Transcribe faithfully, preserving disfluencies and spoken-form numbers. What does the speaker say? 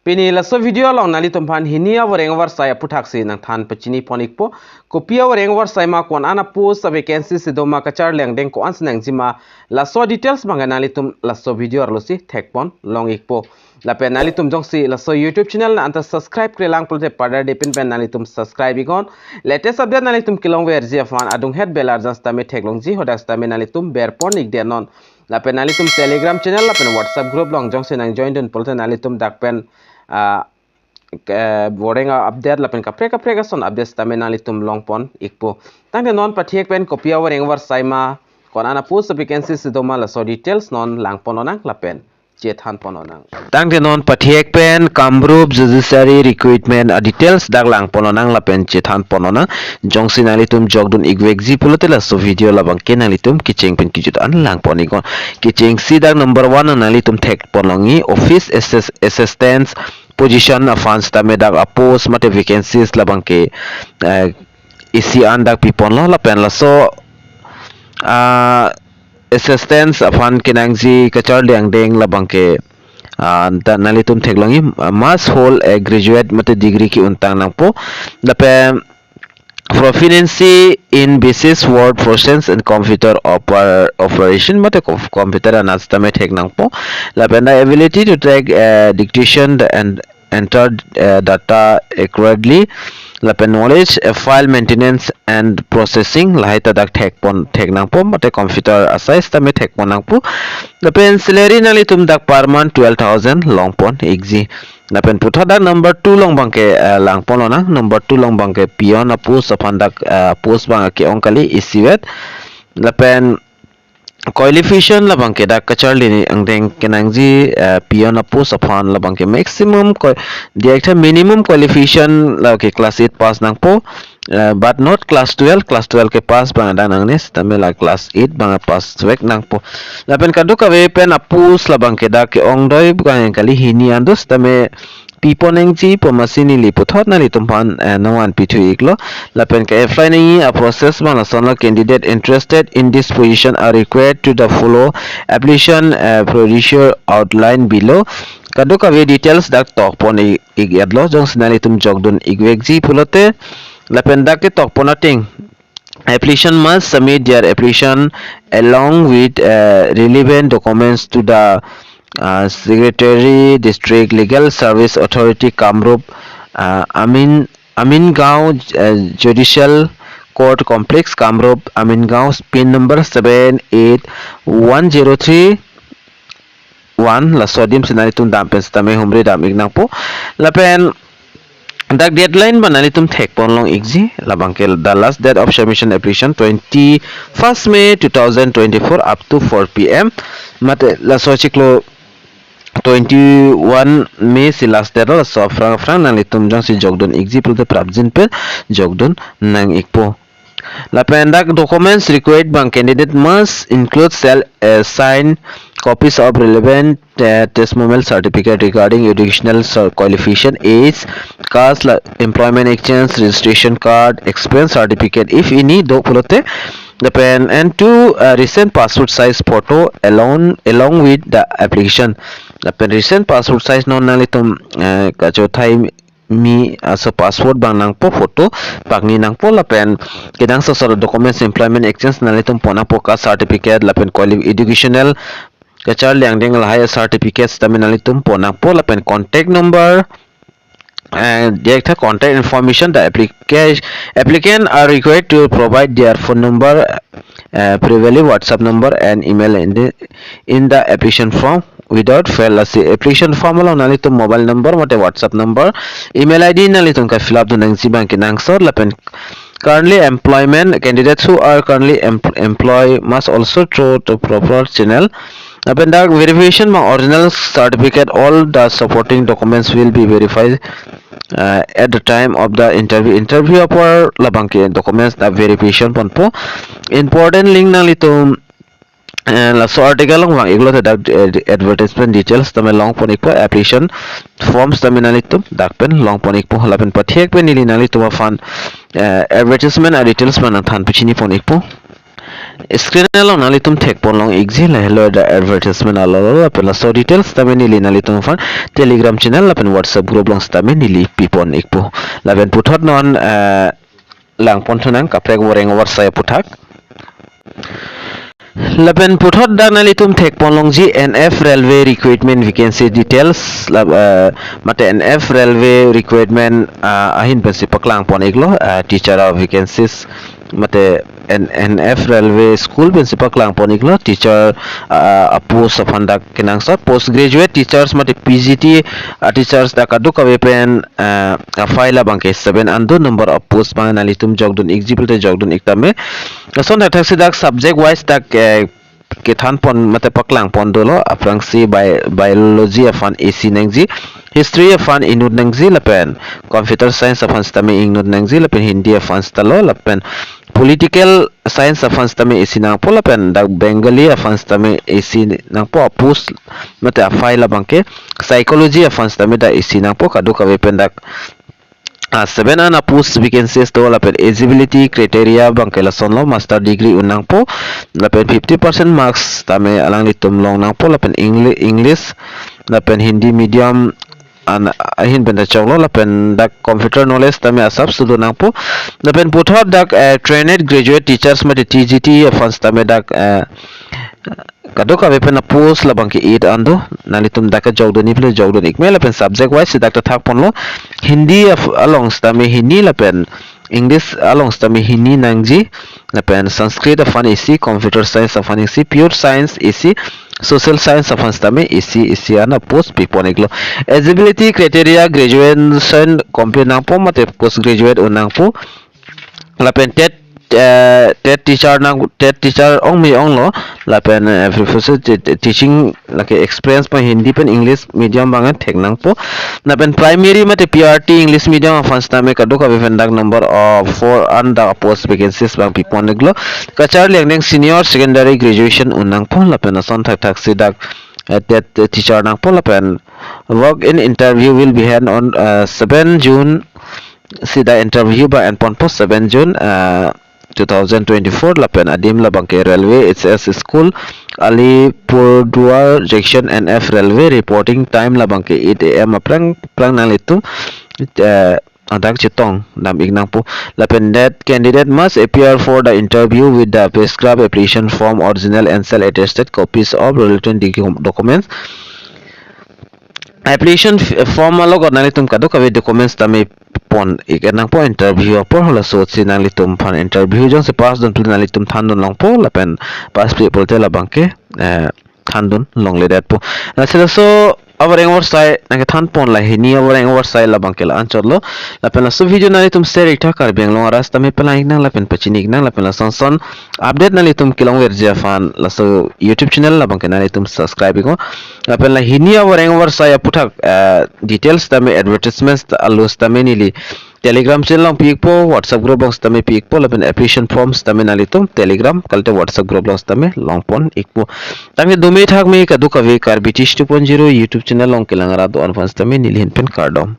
Pini laso video along nanglitum aphan hini avoreng avarsai aputhaksi nangthan pachini pon ikpo. Kopi avoreng avarsai ma, ko-an a-post, a-vacancy si doma, kacharli angdeng ko-an si nangjima, laso details abang nanglitum laso video arlosi thek pon long ikpo. Lapen nanglitum jongsi laso YouTube channel nang anta subscribe-kre lang pulote padardepin pen nanglitum subscribe iknon. Latest update nanglitum kelongverji aphan adunghet bell arjan sitame theklongji, hadak sitame nanglitum ber pon ik denon. Lapen nanglitum Telegram channel lapen WhatsApp group along jongsi nang join dun pulote nanglitum dak pen, ah, ke, avoreng a-update lapen kaprek kaprek ason update sitame nanglitum long pon ikpo. Tangte non pathek pen kopi avoreng avarsai ma, ko-an a-post, a-vacancy si doma, laso details non lang pon lonang lapen chethan pon lonang. Tangte non pathek pen Kamrup Judiciary Recruitment a-details dak lang pon lonang lapen chethan pon lonang. Jongsi nanglitum jokdun ikvekji pulote laso video labang ke nanglitum kecheng pen kejut an lang pon iknon. Kechengsi dak number one nanglitum thek pon longji, office assist-, assistance position aphan sitame dak a-post mate vacancies labang ke, eh, isi an dak pi pon lo. Lapen laso, ah, assistance aphan kenangji kacharli angdeng labang ke, ah, dak nanglitum theklongji, ah, must hold a graduate mate degree ke-untang nangpo. Lapen proficiency in basic word processing and computer oper-, operation mate com-, computer anat sitame thek nangpo. Lapen the ability to take, uh, dictation the, and enter, uh, data accurately. Lapen knowledge, uh, file maintenance and processing, lahai ta dak thek pon, thek nangpo, mate computer asai sitame thek pon nangpo. Lapen salary nanglitum dak per month twelve thousand long pon ikji. Lapen puthot dak number two along abang ke, eh, lang pon lonang. Number two along abang ke peon a-post aphan dak, eh, post abang ke-ong kali, isivet. Lapen qualification labang ke dak kacharli angdeng kenangji, eh, peon a-post aphan labang ke maximum ko-, director minimum qualification la ke class eight pass nangpo, eh, but not class twelve, class twelve ke pass abang dak nangne, sitame la class eight abang pass vek nangpo. Lapen kadokave pen a-post labang ke dak ke-ongdoi abang kali, hini an do sitame pi pon nangji pu amatsi neli puthot nanglitum aphan, eh, nangvan pithu iklo. Lapen ke-apply nangji a-process abang lasonlo: candidate interested in this position are required to the follow application, eh, procedure outlined below. Kadokave details dak tok pon i-, ik etlo, jongsi nanglitum jokdun ikvekji pulote. Lapen dak ketok pon ateng, application must submit their application along with, uh, relevant documents to the, uh, Secretary, District Legal Service Authority, Kamrup, uh, Amin, Amingaon, uh, Judicial Court Complex, Kamrup, Amingaon, pin number seven eight one zero three one, laso adim si nanglitum dam pen sitame humri dam ik nangpo. Lapen dak deadline abang nanglitum thek pon long ikji, labang ke the last date of submission application twenty-first May two thousand twenty-four up to four P M. Mate laso chiklo twenty-one May si last date lo, laso aphrang aphrang nanglitum jongsi jokdun ikji pulote prapjin pen jokdun nang ikpo. Lapen dak documents required abang, candidate must include self, uh, signed copies of relevant, uh, testimonial certificate regarding educational cer-, qualification, age, caste, la-, employment experience, registration card, experience certificate, if any, do pulote. Lapen and two, uh, recent passport size photo along, along with the application. Lapen recent passport size non nanglitum, uh, kachothai mi aso passport abang nangpo, photo pakni nangpo. Lapen kenangsot asor documents, employment experience nanglitum pon nangpo, caste certificate lapen quali-, educational kacharli angdeng lahai certificate sitame nanglitum pon nangpo. Lapen contact number, eh, director contact information, the application, applicant are required to provide their phone number, uh, preferably WhatsApp number and email in the, in the application form without fail. Lasi application form along nanglitum mobile number mate WhatsApp number, email I D nanglitum ka fill up dun nangji abang kenangsot. Lapen currently employment, candidates who are currently em-, employed must also through the proper channel. Lapen dak verification abang original certificate, all the supporting documents will be verified uh, at the time of the interview. Interview apor labang ke documents dak verification ponpo. Important link nanglitum, uh, laso article along vang iklo te dak, uh, advertisement details tame long pon ikpo, application forms tame nanglitum dak pen long pon ikpo. Lapen pathek pen neli nanglitum aphan, uh, advertisement a-details abang nangthan pachini pon ikpo. Screen along nanglitum thekpon long ikji, lahelo dak advertisement along lo, lapen laso details tame neli nanglitum aphan Telegram channel lapen WhatsApp group along tame neli pipon ikpo. Lapen puthot non, eh, langpon thunang kaprek voreng varsai aputhak. Lapen puthot dak nanglitum thekpon longji N F Railway recruitment vacancy details, la, eh, mate N F Railway recruitment, ah, ahin pensi paklangpon iklo, ah, teacher of vacancies, mate N-, NF Railway School pensi paklangpon iklo, teacher, ah, apost aphan dak kenangsot, post graduate teachers mate P G T, ah, teachers dak kadokave pen, ah, a-file abangke seven an do, number of post abang nanglitum jokdun ikji pulote jokdun ik tame. Lason thakthak si dak subject wise dak, eh, kethanpon mate paklangpon dolo, aphrangsi bi-, biology aphan isi nangji, history aphan inut nangji, lapen computer science aphan sitame inut nangji, lapen Hindi aphan sitalo, lapen political science aphan sitame isi nangpo, lapen dak Bengali aphan sitame isi nangpo, apost mate a-file abangke psychology aphan sitame dak isi nangpo, kadokave pen dak, ah, seven an a-post vacancies do, lapen eligibility criteria abangke lasonlo, master degree un nangpo, lapen fifty percent marks tame alanglitum long nangpo, lapen Engli-, English, lapen Hindi medium an ahin pen ta choklo, lapen dak computer knowledge tame asap sudo nangpo, lapen puthot dak, eh, trained graduate teachers mate T G T aphan sitame dak, eh, kadokave pen a-post labangke eight an do, nanglitum dak kejokdun ikpo le jokdun ikme, lapen subject wise si dak ta thakponlo, Hindi af-, along sitame hini, lapen English along sitame hini nangji, lapen Sanskrit aphan isi, computer science aphan isi, pure science isi, social science aphan sitame isi isi an a-post pipon iklo. Eligibility criteria graduation complete nangpo mate post graduate un nangpo. Lapen TET, eh, TET teacher nang, TET teacher ong me onglo, lapen, eh, professor te-, te-, teaching lake experience pa Hindi pen English medium abang thek nangpo. Lapen primary mate P R T English medium aphan sitame kadokave pen dak number of four an dak post vacancies abang pipon iklo. Kacharli angdeng senior secondary graduation un nangpo, lapen lason thakthak si dak, eh, TET teacher nangpo, lapen walk in interview will be held on, eh, seven June, si dak interview abang enponpo seven June, eh, two thousand twenty-four, lapen adim labangke Railway H S School, Alipurduar Junction, N F Railway, reporting time labangke eight A M aphrang, aphrang nanglitum, eh, adak chetong dam ik nangpo. Lapen that candidate must appear for the interview with the prescribed application form, original and self attested copies of relevant docu-, documents. Application f-, form alogot nanglitum kadokave documents tame pon ik nangpo interview apor, halaso si nanglitum aphan interview jongsi pass dun pulote nanglitum thandun longpo, lapen pass pi pulote labangke, eh, thandun longledetpo. Lasi laso avoreng avarsai nangkethanpon la hini avoreng avarsai labangke la-anchotlo. Lapen laso video nanglitum share ik tha, Karbi Anglong arat tame palang ik nang lapen pachini ik nang, lapen lason son update nanglitum kelongverji aphan laso YouTube channel labangke nanglitum subscribe iknon. Lapen la hini avoreng avarsai aputhak, eh, details tame advertisements ta alus tame neli Telegram channel along pi ikpo, WhatsApp group along tame pi ikpo, lapen application forms tame nanglitum Telegram kalite WhatsApp group along tame longpon ikpo. Tangte dome thakme kadokave Karbi Teach two point zero YouTube channel along kelang arat do-an aphan tame neli ahin pen kardom.